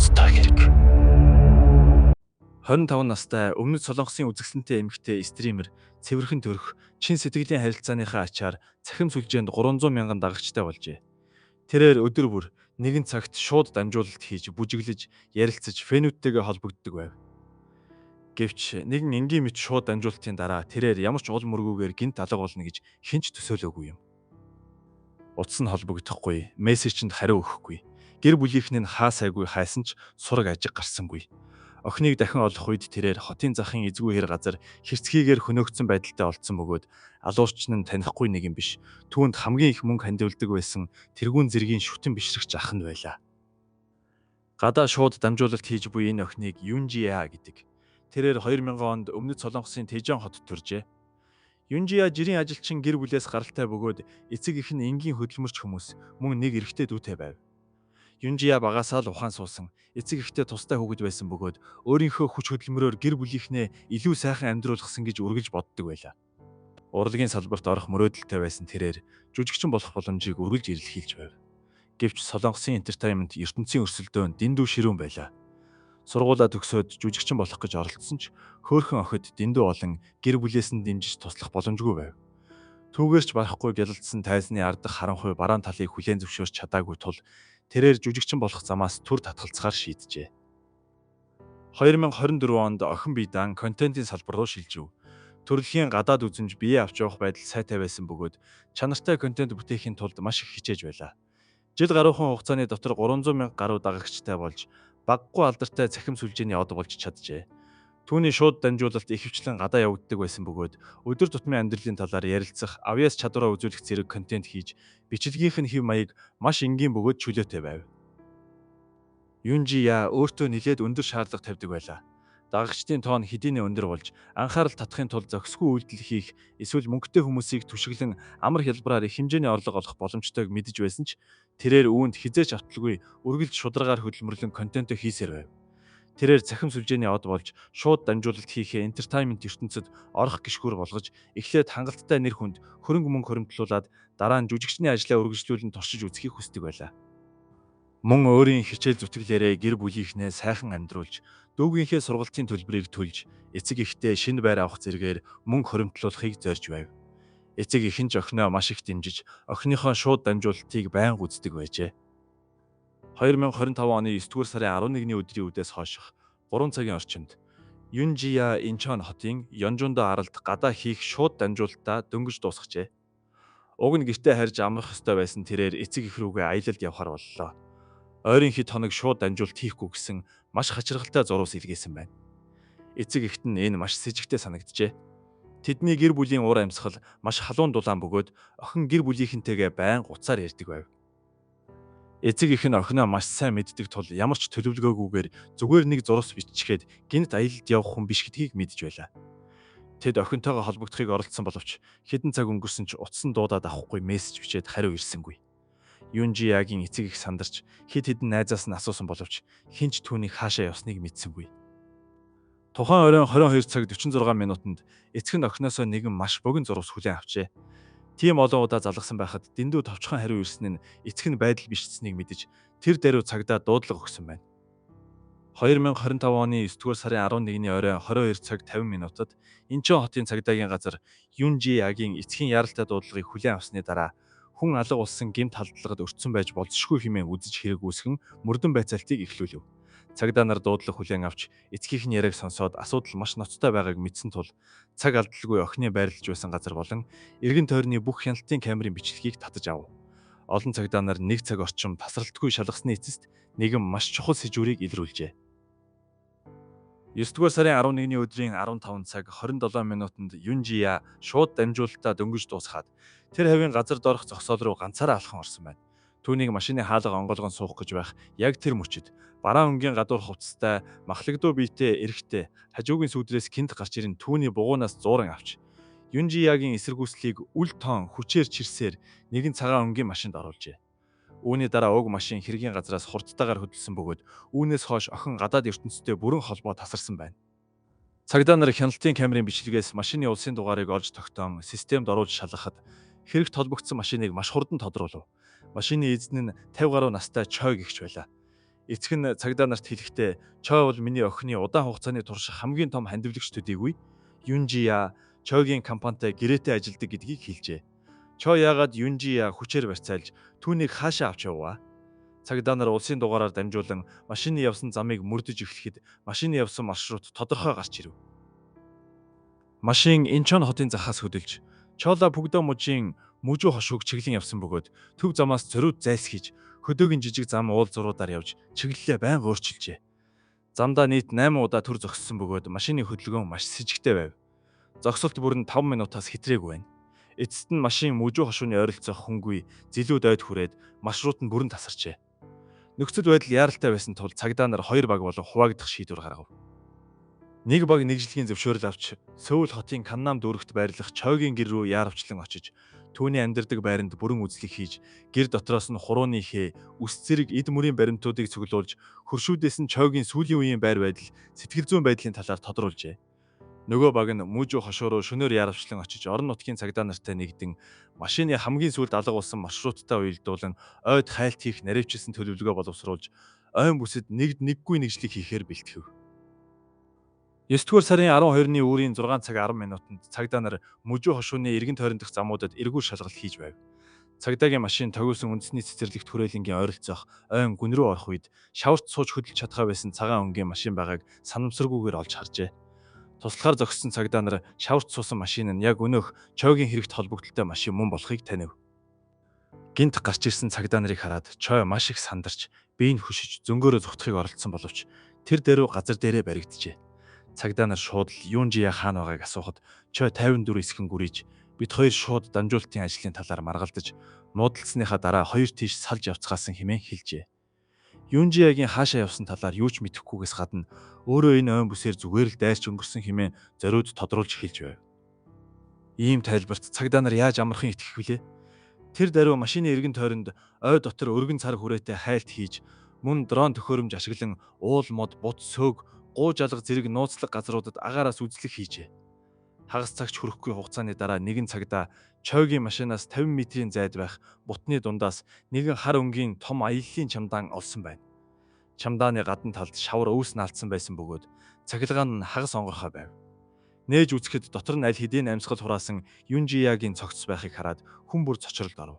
Ноцтой хэрэг. 25 настай Өмнөд Солонгосын үзэсгэлэнтэй эмэгтэй streamer цэвэрхэн төрх чин сэтгэлийн харилцааныхаа ачаар цахим сүлжээнд 300 мянган дагагчтай болжээ. Тэрээр өдөр бүр нэгэн цагт шууд дамжуулалт хийж, бүжиглэж, ярилцаж, fan үүдтэйгээ холбогддог байв. Гэвч нэгэн энгийн мэт шууд дамжуулалтын дараа тэрээр ямар ч ул мөргүйгээр гэнэт алга болно гэж хэн ч төсөөлөөгүй юм. Утас нь холбогдохгүй, мессежинд хариу өгөхгүй. Гэр бүлийнх нь хаа сайгүй хайсан ч сураг ажиг гарсангүй. Охиныг дахин олох үед тэрээр хотын захын эзгүй хэр газар хэрцгийгээр хөнөөгдсөн байдалтай олдсон бөгөөд алуурчин нь танихгүй нэгэн биш. Түүнд хамгийн их мөнгө хандивладаг байсан тэргүүн зэргийн шүтэн бишрэгч ах нь байлаа. Гадаа шууд дамжуулалт хийж буй энэ охиныг Юнжиа гэдэг. Тэрээр 2000 онд Өмнөд Солонгосын Тэжон хотод төржээ. Юнжиа жирийн ажилчин гэр бүлээс гаралтай бөгөөд эцэг эх нь энгийн хөдөлмөрч хүмүүс, мөн нэг эрэгтэй дүүтэй байв. Юнжиа багасаа л ухаан суусан, эцэг эхтэй тустай хүүхэд байсан бөгөөд өөрийнхөө хүч хөдөлмөрөөр гэр бүлийнхнээ илүү сайхан амьдруулгасан гэж үргэлж боддог байлаа. Урлагийн салбарт орох мөрөөдөлтэй байсан тэрээр жүжигчин болох боломжийг үргэлж эрэлхийлж байв. Гэвч Солонгосын entertainment ертөнцийн өрсөлдөөн дэндүү ширүүн байлаа. Сургуулаа төгсөөд жүжигчин болох гэж оролдсон ч хөөрхөн охид дэндүү олон гэр бүлээс нь дэмжиж туслах боломжгүй байв. Түүгээр ч барахгүй гялалдсан тайзны ардах харанхуй бараан талыг хүлээн зөвшөөрч чадаагүй тул тэрээр жүжигчин болох замаас түр татгалзахаар шийджээ. 2024 онд охин Бидан контентын салбар руу шилжив. Төрөлхийн гадаад үзэмж бие авч явах байдал сайтай байсан бөгөөд чанартай контент бүтээхийн тулд маш их хичээж байлаа. Жил гаруйхан хугацааны дотор 300 мянга гаруй дагагчтай болж багагүй алдартай цахим сүлжээний од болж чаджээ. Түүний шууд дамжуулалт ихэвчлэн гадаа явагддаг байсан бөгөөд өдөр тутмын амьдралын талаар ярилцах, авьяас чадвараа үзүүлэх зэрэг контент хийж бичлэгийнх нь хэв маяг маш энгийн бөгөөд чөлөөтэй байв. Юнжия өөртөө нэлээд өндөр шаардлага тавьдаг байлаа. Дагагчдын тоон хэдийнэ өндөр болж анхаарал татахын тулд зохисгүй үйлдэл хийх эсвэл мөнгөтэй хүмүүсийг түшиглэн амар хялбараар их хэмжээний орлого олох боломжтойг мэдэж байсан ч тэрээр үүнд хэзээ ч авталгүй үргэлж шударгаар хөдөлмөрлөн контентоо хийсээр байв. Тэрээр цахим сүлжээний од болж шууд дамжуулалт хийхээ entertainment ертөнцөд орох гишгүүр болгож эхлээд хангалттай нэр хүнд хөрөнгө мөнгө хуримтлуулаад дараа нь жүжигчний ажлаа үргэлжлүүлэн туршиж үзэхийг хүсдэг байлаа. Мөн өөрийн хичээл зүтгэлээрээ гэр бүлийнхнээ сайхан амьдруулж, дүүгийнхээ сургалтын төлбөрийг төлж, эцэг эхтэй шинэ байр авах зэрэгээр мөнгө хуримтлуулахыг зорж байв. Эцэг эх нь ч охиноо маш их дэмжиж, охиныхоо шууд дамжуулалтыг байнга үздэг байжээ. 2025 оны 9-р сарын 11-ний өдрийн үдээс хойших 3 цагийн орчимд Юнжия Инчон хотын Ёнжундо аралд гадаа хийх шууд дамжуулалтаа дөнгөж дуусгажээ. Уг нь гэртээ харьж амрах ёстой байсан тэрээр эцэг эх рүүгээ аялалд явахар боллоо. Ойрын хэд хоног шууд дамжуулалт хийхгүй гэсэн маш хачирхалтай зурвас илгээсэн байна. Эцэг эхэд нь энэ маш сэжигтэй санагджээ. Тэдний гэр бүлийн уур амьсгал маш халуун дулаан бөгөөд охин гэр бүлийнхэнтэйгээ байнга утсаар ярьдаг байв. Эцэг эх нь охиноо маш сайн мэддэг тул ямар ч төлөвлөгөөгүйгээр зүгээр нэг зурвас биччихэд гэнэт аялалд явах хүн биш гэдгийг мэдж байлаа. Тэд охинтойгоо холбогдохыг оролдсон боловч хэдэн цаг өнгөрсөн ч утас нь дуудаад авахгүй мессеж бичээд хариу ирсэнгүй. Юнжиягийн эцэг эх сандарч хэд хэдэн найзаас нь асуусан боловч хэн ч түүнийг хаашаа явсныг мэдсэнгүй. Тухайн оройн 22 цаг 46 минутанд эцэг нь охиноосоо нэгэн маш богино зурвас хүлээн авчээ. Тийм олон удаа залгасан байхад дэндүү товчхон хариу ирсэн нь эцэг нь байдал бичсэнийг мэдэж тэр даруй цагдаа дуудлага өгсөн байна. 2025 оны 9-р сарын 11-ний оройн 22 цаг 50 минутад Инчон хотын цагдаагийн газар Юнжиягийн эцгийн яаралтай дуудлагыг хүлээн авсны дараа хүн алга болсон гэмт халдлагад өртсөн байж болзошгүй хэмээн үзэж хэрэг үүсгэн мөрдөн байцаалтыг эхлүүлв. Цагдаа нар дуудлага хүлээн авч эцгийнх нь яриаг сонсоод асуудал маш ноцтой байгааг мэдсэн тул цаг алдалгүй охины байрлаж байсан газар болон эргэн тойрны бүх хяналтын камерын бичлэгийг татаж ав. Олон цагдаа нар нэг цаг орчим тасралтгүй шалгасны эцэст нэгэн маш чухал сэжүүрийг илрүүлжээ. 9-р сарын 11-ний өдрийн 15 цаг 27 минутанд Юнжия шууд дамжуулалтаа дөнгөж дуусгаад тэр хавийн газар доорх зогсоол руу ганцаараа алхан орсон байна. Түүнийг машины хаалга онгойлгон суух гэж байх яг тэр мөчид бараан өнгийн гадуур хувцастай махлагдуу биетэй эрэгтэй хажуугийн сүүдрээс гэнэт гарч ирэн түүний бугуунаас зууран авч Юнжиягийн эсэргүүцлийг үл тоон хүчээр чирсээр нэгэн цагаан өнгийн машинд оруулжээ. Үүний дараа уг машин хэргийн газраас хурдтайгаар хөдөлсөн бөгөөд үүнээс хойш охин гадаад ертөнцтэй бүрэн холбоо тасарсан байна. Цагдаа нар хяналтын камерын бичлэгээс машины улсын дугаарыг олж тогтоон системд оруулж шалгахад хэрэгт холбогдсон машиныг маш хурдан тодруулав. Машины эзэн нь 50 гаруй настай Чой гэгч байлаа. Эцэг нь цагдаа нарт хэлэхдээ Чой бол миний охины удаан хугацааны турших хамгийн том хандивлагч төдийгүй Юнжия Чойгийн компанитай гэрээтэй ажилладаг гэдгийг хэлжээ. Чой яагаад Юнжия хүчээр барьцаалж түүнийг хаашаа авч явав? Цагдаа нар улсын дугаараар дамжуулан машины явсан замыг мөрдөж эхлэхэд машины явсан маршрут тодорхой гарч ирэв. Машин Инчон хотын захаас хөдөлж Чола Пүгдо мужийн Мүжүү хошууг чиглэн явсан бөгөөд төв замаас зориуд зайлсхийж хөдөөгийн жижиг зам уул зуруудаар явж чиглэлээ байнга өөрчилжээ. Замдаа нийт 8 удаа төр зогссон бөгөөд машины хөдөлгөөн маш сэжигтэй байв. Зогсолт бүр нь 5 минутаас хэтрээгүй байна. Эцэст нь машин Мүжүү хошууны ойролцоох хүнгүй зилүүд ойд хүрээд маршрут нь бүрэн тасарчээ. Нөхцөл байдал яаралтай байсан тул цагдаа нар хоёр баг болон хуваагдах шийдвэр гаргав. Нэг баг нэгжлэгийн зөвшөөрөл авч Сөүл хотын Каннам дүүрэгт байрлах Чойгийн гэр рүү яаравчлан очиж түүний амьдардаг байранд бүрэн үзлэг хийж гэр дотроос нь хурууны хээ, үс зэрэг эд мөрийн баримтуудыг цуглуулж хөршүүдээс нь Чойгийн сүүлийн үеийн байр байдал, сэтгэл зүйн байдлын талаар тодруулжээ. Нөгөө баг нь Мүжүү хошуу руу шөнөөр яаравчлан очиж орон нутгийн цагдаа нартай нэгдэн машины хамгийн сүүлд алга болсон маршруттай уялдуулан ойд хайлт хийх наривчилсан төлөвлөгөө боловсруулж ойн бүсэд нэгд нэггүй нэгжлэг хийхээр бэлтгэв. 9-р сарын 12-ны үүрийн 6 цаг 10 минутанд цагдаа нар Мүжүү хошууны эргэн тойрон дах замуудад эргүүр шалгалт хийж байв. Цагдаагийн машин тогиулсан үндэсний цэцэрлэгт хүрээлэнгийн ойролцоох ойн гүн рүү орох үед шаварт сууж хөдөлж чадхаа байсан цагаан өнгийн машин байгааг санамсаргүйгээр олж харжээ. Туслахаар зогссон цагдаа нар шаварт суусан машин нь яг өнөөх Чойгийн хэрэгт холбогдлолтой машин мөн болохыг танив. Гинт гарч ирсэн цагдаа нарыг хараад Чой маш их сандарч бие нь хөшиж зөнгөөрөө зугтахыг оролдсон боловч тэр дээрүү газар дээрээ баригджээ. Цагдаа нар шууд л Юнжия хаана байгааг асуухад Чой 54 эсхэн гүрийж бид хоёр шууд дамжуулалтын ажлын талаар маргалдаж муудалцсныхаа дараа хоёр тийш салж явцгаасан хэмээн хэлжээ. Юнжиягийн хаашаа явсан талаар юу ч мэдэхгүйгээс гадна өөрөө энэ ойн бүсээр зүгээр л дайрч өнгөрсөн хэмээн зориуд тодруулж хэлж байв. Ийм тайлбарт цагдаа нар яаж амархан итгэх вүлээ? Тэр даруй машины эргэн тойронд ой дотор өргөн цар хүрээтэй хайлт хийж мөн дрон төхөөрөмж ашиглан уул мод, бут, сөөг, гууж алга зэрэг нууцлаг газруудад агаараас үзлэг хийжээ. Хагас цагч хүрэхгүй хугацааны дараа нэгэн цагдаа Чойгийн машинаас 50 метрийн зайд байх бутны дундаас нэгэн хар өнгийн том аяллаа чамдаан олсон байна. Чамдааны гадна талд шавар өвс наалдсан байсан бөгөөд цахилгаан нь хагас онгорхой байв. Нээж үзэхэд дотор нь аль хэдийн амьсгал хураасан Юнжиягийн цогц байхыг хараад хүн бүр цочролд оров.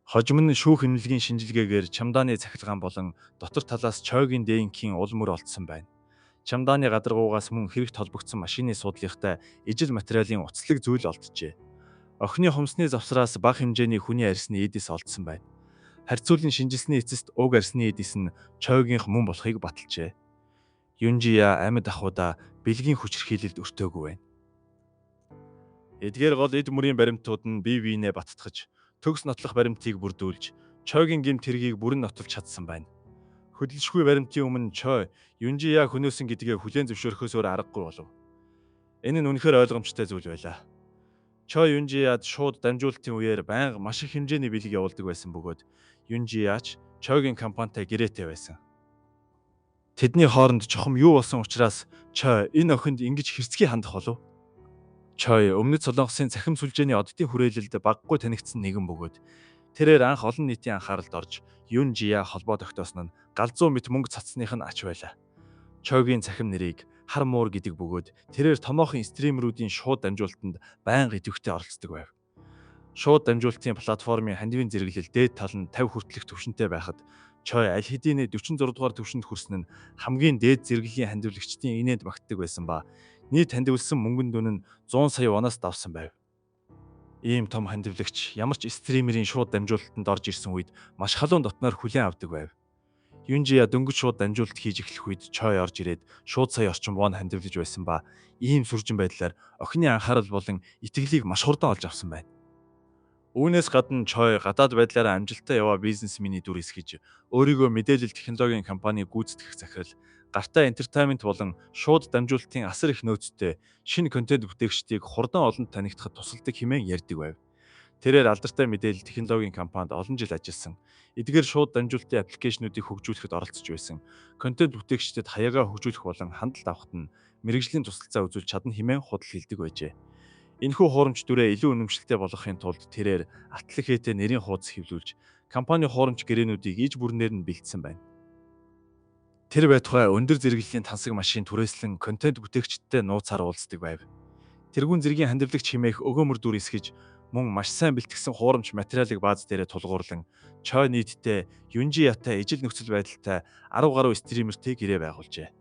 Хожим нь шүүх эмнэлгийн шинжилгээгээр чамдааны цахилгаан болон дотор талаас Чойгийн ДНК-ийн ул мөр олдсон байна. Чамдааны гадаргуугаас мөн хэрэгт холбогдсон машины суудлынхтай ижил материалын уцлаг зүйл олджээ. Охины хумсны завсраас бага хэмжээний хүний арьсны эдис олдсон байна. Харьцуулан шинжилсний эцэст уг арьсны эдис нь Чойгийнх мөн болохыг баталжээ. Юнжия амьд ахуйдаа бэлгийн хүчирхийлэлд өртөөгүй байна. Эдгээр гол эд мөрийн баримтууд нь бие биенээ баттгаж, төгс нотлох баримтыг бүрдүүлж, Чойгийн гэмт хэргийг бүрэн нотолж чадсан байна. Хөдөлшгүй баримтын өмнө Чой Юнжия хөнөөсөн гэдгээ хүлээн зөвшөөрөхөөс өөр аргагүй болов. Энэ нь үнэхээр ойлгомжтой зүйл байлаа. Чой Юнжияд шууд дамжуулалтын үеэр байнга маш их хэмжээний бэлэг явуулдаг байсан бөгөөд Юнжияч Чойгийн компанитай гэрээтэй байсан. Тэдний хооронд чухам юу болсон учраас Чой энэ охинд ингэж хэрцгий хандах болов? Чой Өмнөд Солонгосын цахим сүлжээний оддын хүрээлэлд багагүй танигдсан нэгэн бөгөөд тэрээр анх олон нийтийн анхааралд орж Юнжия холбоо тогтоосон нь галзуу мэт мөнгө цацсных нь ач байлаа. Чойгийн цахим нэрийг хар муур гэдэг бөгөөд тэрээр томоохон стримерүүдийн шууд дамжуулалтанд байнга идэвхтэй оролцдог байв. Шууд дамжуулалтын платформын хандивын зэрэглэл дээд тал нь 50 хүртэлх түвшинтэй байхад Чой аль хэдийнэ 46 дугаар түвшинд хүрсэн нь хамгийн дээд зэрэглэлийн хандивлагчдын инээд багтдаг байсан ба нийт хандивлсан мөнгөн дүн нь 100 сая воноос давсан байв. Ийм том хандивлагч ямар ч стримерийн шууд дамжуулалтанд орж ирсэн үед маш халуун дотноор хүлээн авдаг байв. Юнжия дөнгөж шууд дамжуулалт хийж эхлэх үед Чой орж ирээд шууд сая орчим вон хандивлаж байсан ба ийм сүржин байдлаар охины анхаарал болон итгэлийг маш хурдан олж авсан байна. Үүнээс гадна Чой гадаад байдлаараа амжилттай яваа бизнесмений дүр эсгэж өөрийгөө мэдээлэл технологийн компаниг гүйцэтгэх захирал, гартаа entertainment болон шууд дамжуулалтын асар их нөөцтэй шинэ контент бүтээгчдийг хурдан олонд танигдахад тусалдаг хэмээн ярьдаг байв. Тэрээр алдартай мэдээлэл технологийн компанид олон жил ажилласан. Эдгээр шууд дамжуулалтын аппликейшнүүдийг хөгжүүлэхэд оролцож байсан. Контент бүтээгчдэд хаягаа хөгжүүлэх болон хяналт авахад нь мэргэжлийн тусалцаа үзүүлж чадна хэмээн худал хэлдэг байжээ. Энэхүү хуурамч дүрээ илүү үнэмшилтэй болгохын тулд тэрээр Атлахэтэ нэрийн хуудас хэвлүүлж, компани хуурамч гэрээнүүдийг иж бүрнээр нь бэлдсэн байна. Тэр байтугай өндөр зэрэглэлийн тансаг машин түрээслэн контент бүтээгчидтэй нууцаар уулздаг байв. Тэргүүн зэргийн хандивлагч хэмээх өгөөмөр дүр эсгэж, мөн маш сайн бэлтгэсэн хуурамч материалыг бааз дээрээ тулгуурлан Чой нийтдээ Юнжи Ятай ижил нөхцөл байдалтай 10 гаруй стримертэй гэрээ байгуулжээ.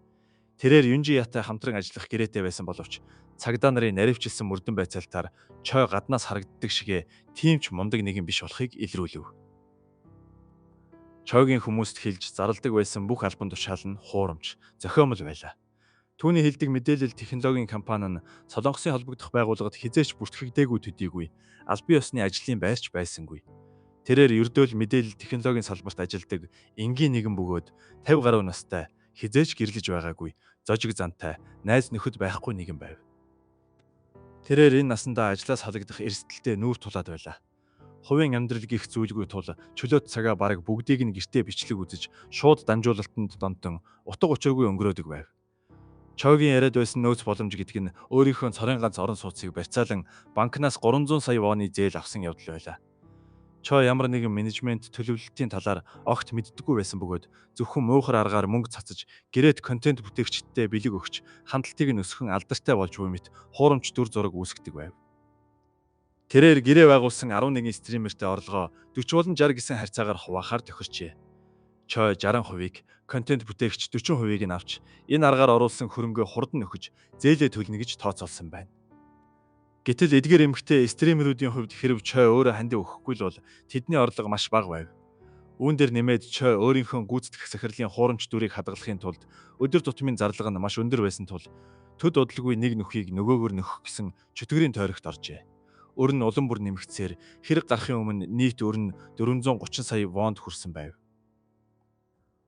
Тэрээр Юнжи Ятай хамтран ажиллах гэрээтэй байсан боловч цагдаа нарын наривчилсан мөрдөн байцаалтаар Чой гаднаас харагддаг шигээ тийм ч мундаг нэгэн биш болохыг илрүүлэв. Чойгийн хүмүүст хэлж зарладаг байсан бүх албан тушаал нь хуурамч, зохиомол байлаа. Түүний хэлдэг мэдээлэл технологийн компани нь Солонгосын холбогдох байгууллагад хэзээ ч бүртгэгдээгүй төдийгүй албан ёсны ажлын байрч байсангүй. Тэрээр ердөө л мэдээлэл технологийн салбарт ажилладаг энгийн нэгэн бөгөөд 50 гаруй настай, хэзээ ч гэрлэж байгаагүй, зожиг зантай, найз нөхөд байхгүй нэгэн байв. Тэрээр энэ насандаа ажлаас халагдах эрсдэлтэй нүүр тулаад байлаа. Хувийн амьдрал гих зүйлгүй тул чөлөөт цагаа бараг бүгдийг нь гэртээ бичлэг үзэж шууд дамжуулалтанд донтон утга учиргүй өнгөрөөдөг байв. Чойгийн яриад байсан нөөц боломж гэдэг нь өөрийнхөө цорын ганц орон сууцыг барьцаалан банкнаас 300 сая воны зээл авсан явдал байлаа. Чой ямар нэгэн менежмент төлөвлөлтийн талаар огт мэддэггүй байсан бөгөөд зөвхөн муухар аргаар мөнгө цацаж гэрээт контент бүтээгчидтэй бэлэг өгч хандлтыг нь өсгөн алдартай болж буй мэт хуурамч дүр зураг үүсгэдэг байв. Тэрээр гэрээ байгуулсан 11 стримертэй орлогоо 40 болон 60 гэсэн харьцаагаар хуваахаар тохирчээ. Чой 60%-ийг, контент бүтээгч 40%-ийг нь авч энэ аргаар оруулсан хөрөнгөө хурдан нөхөж зээлээ төлнө гэж тооцоолсон байна. Гэтэл эдгээр эмэгтэй стримерүүдийн хувьд хэрв Чой өөрөө хандив өгөхгүй л бол тэдний орлого маш бага байв. Үүн дээр нэмээд Чой өөрийнхөө гүйцэтгэх сахирлын хуурамч дүрийг хадгалахын тулд өдөр тутмын зарлага нь маш өндөр байсан тул төд удалгүй нэг нөхийг нөгөөгөр нөхөх гэсэн чөтгөрийн тойрогт оржээ. Өр нь улам бүр нэмэгдсээр хэрэг гарахын өмнө нийт өр нь 430 сая вонд хүрсэн байв.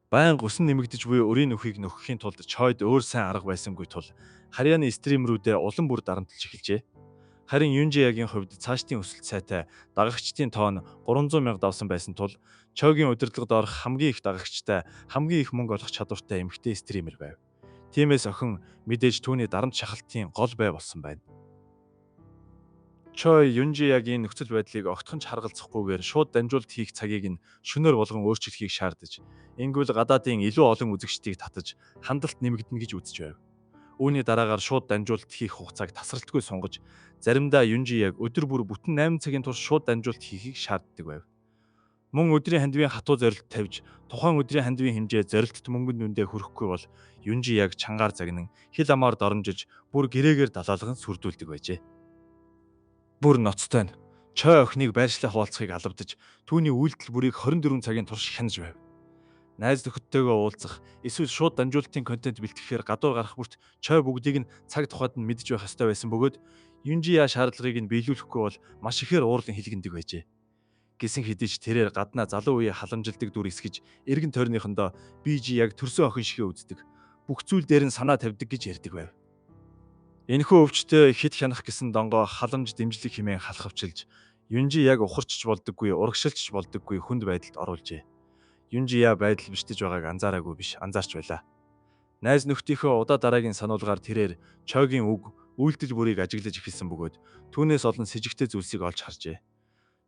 Байнга өсөн нэмэгдэж буй өрийн нөхийг нөхөхийн тулд Чойд өөр сайн арга байсангүй тул харьяаны стримерүүдээ улам бүр дарамтлж эхэлжээ. Харин Юнжи Ягийн хувьд цаашдын өсөлт сайтай дагагчдын тоо нь 300 мянга давсан байсан тул Чойгийн удирдлагад орох хамгийн их дагагчтай, хамгийн их мөнгө олох чадвартай эмэгтэй стример байв. Тиймээс охин мэдээж түүний дарамт шахалтын гол бай болсон байна. Чой Юнжи Ягийн нөхцөл байдлыг огтхон ч харгалзахгүйгээр шууд дамжуулалт хийх цагийг нь шөнөөр болгон өөрчлөхийг шаардаж, ингэвэл гадаадын илүү олон үзэгчдийг татаж хандалт нэмэгдэнэ гэж үзэж байв. Үүний дараагаар шууд дамжуулалт хийх хугацааг тасралтгүй сунгаж, заримдаа Юнжи Яг өдөр бүр бүтэн 8 цагийн турш шууд дамжуулалт хийхийг шаарддаг байв. Мөн өдрийн хандивын хатуу зорилт тавьж, тухайн өдрийн хандивын хэмжээ зорилтод мөнгөнд нүндээ хүрэхгүй бол Юнжи Яг чангаар загнан, хил амаар доромжиж, бүр гэрээгээр далаалган сүрдүүлдэг байжээ. Бүр ноцтой нь Чой охиныг байршлаа хуваалцахыг алавдаж, түүний үйлдэл бүрийг 24 цагийн турш хянаж байв. Найз нөхөдтэйгөө уулзах, эсвэл шууд дамжуулалтын контент бэлтгэхээр гадуур гарах бүрт Чой бүгдийг нь цаг тухайд нь мэдэж байх ёстой байсан бөгөөд Юнжи Я шаардлагыг нь биелүүлэхгүй бол маш ихээр уурлан хилгэндэг байжээ. Гэсэн хэдий ч тэрээр гаднаа залуу үеэ халамжилдаг дүр эсгэж, эргэн тойрныхондоо би жи яг төрсөн охин шигээ үздэг. Бүх зүйл дээр нь санаа тавьдаг гэж ярьдаг байв. Энэхүү өвчтөй хит хянах гэсэн донгоо халамж дэмжлэг хэмээн халахвчилж, Юнжи Яг ухарчч болдоггүй, урагшилч болдоггүй хүнд байдалд оруулжээ. Юнжи Я байдал бэртэж байгааг анзаараагүй биш, анзаарч байлаа. Найз нөхдийнхөө удаа дараагийн сануулгаар тэрээр Чойгийн үг, үйлдэл бүрийг ажиглаж эхэлсэн бөгөөд түүнээс олон сэжигтэй зүйлсийг олж харжээ.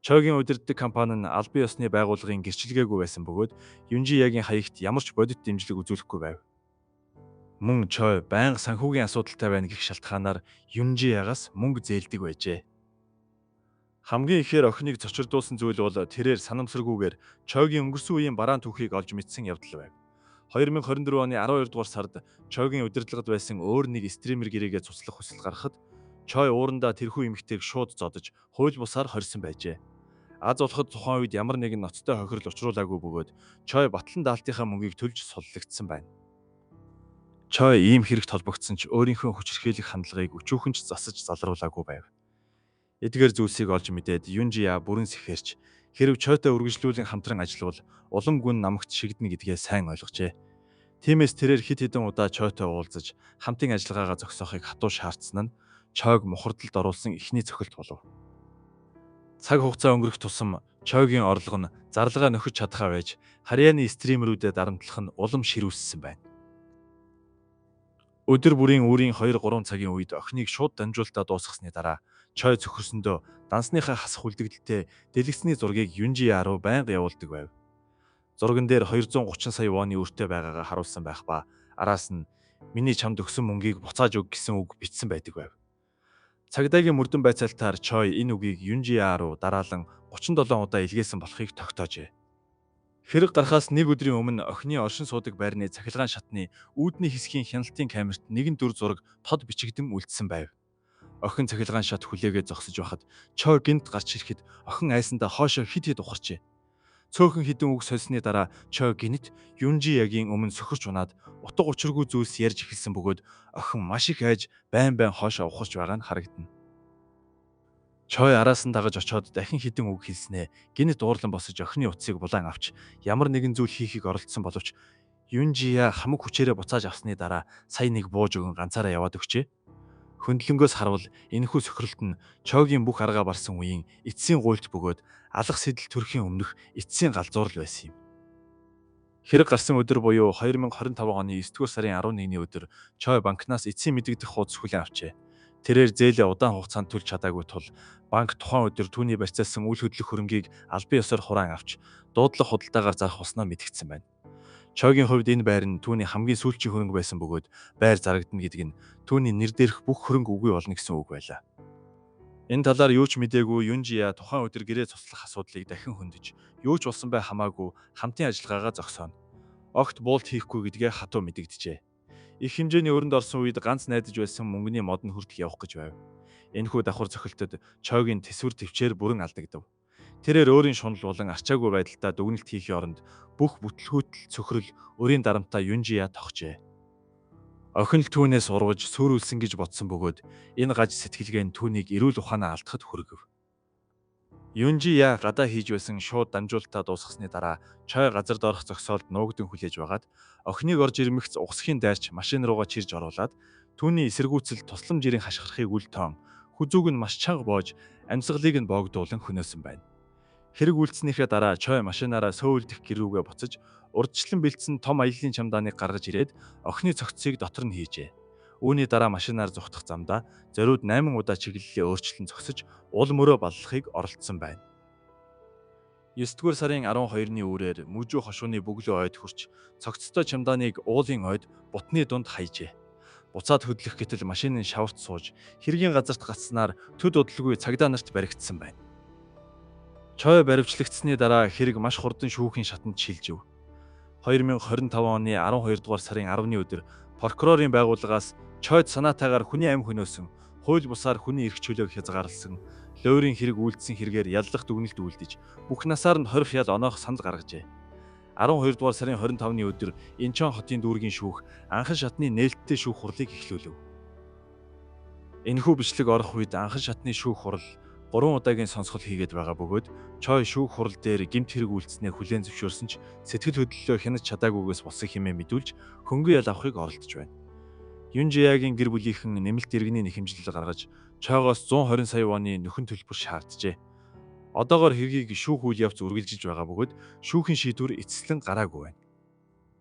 Чойгийн удирддаг компани нь албан ёсны байгууллагын гэрчилгээгүй байсан бөгөөд Юнжи Ягийн хаягт ямар ч бодит дэмжлэг үзүүлэхгүй байв. Мөн Чой байнга санхүүгийн асуудалтай байна гэх шалтгаанаар Юнжи Ягаас мөнгө зээлдэг байжээ. Хамгийн ихээр охиныг цочирдуулсан зүйл бол тэрээр санамсаргүйгээр Чойгийн өнгөрсөн үеийн бараан түүхийг олж мэдсэн явдал байв. 2024 оны 12 дугаар сард Чойгийн удирдлагад байсан өөр нэг стример гэрээгээ цуцлах хүсэл гаргахад Чой уурандаа тэрхүү эмэгтэйг шууд зодож хууль бусаар хорьсон байжээ. Аз болоход тухайн үед ямар нэгэн ноцтой хохирол учруулаагүй бөгөөд Чой батлан даалтынхаа мөнгийг төлж суллагдсан байна. Чой ийм хэрэгт холбогдсон ч өөрийнхөө хүчирхийлэх хандлагыг өчүүхэн ч засаж залруулаагүй байв. Эдгээр зүйлсийг олж мэдээд Юнжи Я бүрэн сэхээрч хэрв Чойтой үргэлжлүүлэн хамтран ажиллавал улам гүн намагт шигдэнэ гэдгээ сайн ойлгожээ. Тиймээс тэрээр хэд хэдэн удаа Чойтой уулзаж хамтын ажиллагаагаа зогсоохыг хатуу шаардсан нь Чойг мухардалд оруулсан эхний цохилт болов. Цаг хугацаа өнгөрөх тусам Чойгийн орлого нь зарлагаа нөхөж чадхаа байж харьяаны стримерүүдэд дарамтлах нь улам ширүүссэн байна. Өдөр бүрийн үүрийн 2 3 цагийн үед охиныг шууд дамжуулалтаа дуусгасны дараа Чой цөхөрсөндөө дансныхаа хасах үлдэгдэлтэй дэлгэцний зургийг Юнжи Я руу байнга явуулдаг байв. Зурган дээр 230 сая воны өртөө байгаагаа харуулсан байх ба араас нь "Миний чамд өгсөн мөнгийг буцааж өг" гэсэн үг бичсэн байдаг байв. Цагдаагийн мөрдөн байцаалтаар Чой энэ үгийг Юнжиа руу дараалан 37 удаа илгээсэн болохыг тогтоожээ. Хэрэг гарахаас нэг өдрийн өмнө охины оршин суудаг байрны цахилгаан шатны үүдний хэсгийн хяналтын камерт нэгэн дүр зураг тод бичигдэн үлдсэн байв. Охин цахилгаан шат хүлээгээд зогсож байхад Чой гэнэт гарч ирэхэд охин айсандаа хоошоо хэд хэд ухарчээ. Цөөхөн хэдэн үг сольсны дараа Чой гэнэт Юнжиягийн өмнө сөхөрч унаад утга учиргүй зүйлс ярьж эхэлсэн бөгөөд охин маш их айж байн байн хоошоо ухарч байгаа нь харагдана. Чой араас нь дагаж очоод дахин хэдэн үг хэлснээ гэнэт уурлан босож охины утсыг булаан авч ямар нэгэн зүйл хийхийг оролдсон боловч Юнжия хамаг хүчээрээ буцааж авсны дараа сая нэг бууж өгөн ганцаараа яваад өгчээ. Хөндлөнгөөс харвал энэхүү сохиролт нь Чогийн бүх аргаа барсан үеийн эцсийн гуйлт бөгөөд алах сэдэл төрхийн өмнөх эцсийн галзуурал байсан юм. Хэрэг гарсан өдөр буюу 2025 оны 9-р сарын 11-ний өдөр Чой банкнаас эцсийн мэдэгдэх хуудас хүлээн авчээ. Тэрээр зээлээ удаан хугацаанд төлж чадаагүй тул банк тухайн өдөр түүний барьцаалсан үл хөдлөх хөрөнгийг албан ёсоор хураан авч дуудлага худалдаагаар зарах болсноо мэдэгдсэн байна. Чойгийн хувьд энэ байр нь түүний хамгийн сүүлчийн хөрөнгө байсан бөгөөд байр зарагдана гэдэг нь түүний нэр дээрх бүх хөрөнгө үгүй болно гэсэн үг байлаа. Энэ талаар юу ч мдээгүй Юнжия тухайн өдөр гэрээ цуцлах асуудлыг дахин хөндөж, юу ч болсон бай хамаагүй хамтын ажиллагаагаа зогсооно. Огт буулт хийхгүй гэдгээ хатуу мэдэгджээ. Их хэмжээний өрөнд орсон үед ганц найдаж байсан мөнгөний мод нь хүртэл явах гэж байв. Энэхүү давхар цохилтод Чойгийн тэсвэр тэвчээр бүрэн алдагдав. Тэрээр өөрийн шунал болон арчаагүй байдалтай дүгнэлт хийхийн оронд бүх бүтлгүүтэл цөхрөл өрийн дарамтаа Юнжия тогчээ. Охин л түүнээс урваж сүрүүлсэн гэж бодсон бөгөөд энэ гаж сэтгэлгээ нь түүнийг эрүүл ухаанаа алдахад хүргэв. Юнжия гадаа хийж байсан шууд дамжуулалтаа дуусгасны дараа Чой газар доорх зогсоолд нуугдан хүлээж байгаад охиныг орж ирмэгц угсхийн дайрч машин руугаа чирж оруулаад түүний эсэргүүцэл тусламж жирийн хашгирахыг үл тоон хүзүүг нь маш чанга боож амьсгалыг нь боогдуулан хөнөөсөн байна. Хэрэг үйлдснийхээ дараа Чой машинаараа Сөүл дэх гэр рүүгээ буцаж урдчлан бэлдсэн том аяллын чемоданыг гаргаж ирээд охины цогцсыг дотор нь хийжээ. Үүний дараа машинаар зугтах замдаа зориуд 8 удаа чиглэлээ өөрчлөн зогсож уул мөрөө баллахыг оролдсон байна. 9-р сарын 12-ны үүрээр Мүжүү хошууны бөглөө ойд хүрч цогцтой чемоданыг уулын ойд бутны дунд хайжээ. Буцаад хөдлөх гэтэл машины шаварт сууж хэргийн газарт гацснаар төд удалгүй цагдаа нарт баригдсан байна. Чой баривчлагдсаны дараа хэрэг маш хурдан шүүхийн шатанд шилжив. 2025 оны 12 дугаар сарын 10-ны өдөр прокурорын байгууллагаас Чойд санаатайгаар хүний амь хөнөөсөн, хууль бусаар хүний эрх чөлөөг хязгаарласан, луурийн хэрэг үйлдсэн хэрэгээр яллах дүгнэлт үйлдэж, бүх насаар нь 20 ял оноох санал гаргажээ. 12 дугаар сарын 25-ны өдөр Инчон хотын дүүргийн шүүх анхан шатны нээлттэй шүүх хурлыг эхлүүлв. Энэхүү бичлэг орох үед анхан шатны шүүх хурал 3 удаагийн сонсгол хийгээд байгаа бөгөөд Чой шүүх хурал дээр гэмт хэрэг үйлдснээ хүлээн зөвшөөрсөн ч сэтгэл хөдлөлөө хянаж чадаагүйгээс болсон хэмээн мэдүүлж хөнгөн ял авахыг оролдож байна. Юнжиягийн гэр бүлийнхэн нэмэлт иргэний нэхэмжлэл гаргаж Чойгоос 120 сая воны нөхөн төлбөр шаарджээ. Одоогоор хэргийг шүүх үйл явц үргэлжилж байгаа бөгөөд шүүхийн шийдвэр эцэслэн гараагүй байна.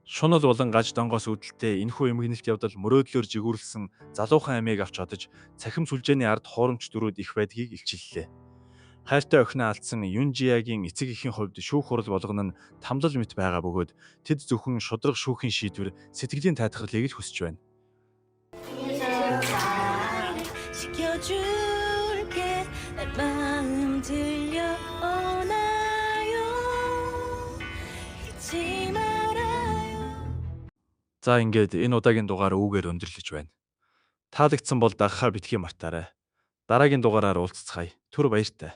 Шунал болон гаж донгоос үүдэлтэй энэхүү эмгэнэлт явдал мөрөөдлөөр жигүүрлсэн залуухан амийг авч одож цахим сүлжээний ард хуурамч дүрүүд их байдгийг илчиллээ. Хайртай охиноо алдсан Юнжиягийн эцэг эхийн хувьд шүүх хурал болгоно нь тамлал мэт байгаа бөгөөд тэд зөвхөн шударга шүүхийн шийдвэр сэтгэлийн тайтгарлыг л хүсэж байна. 지켜줄게 내 마음 들려오나요 잊지 말아요. За ингээд энэ удаагийн дугаар үүгээр өндөрлөж байна. Таалагдсан бол дагахаа битгий мартаарай. Дараагийн дугаараар уулзацгаая. Түр баяртай.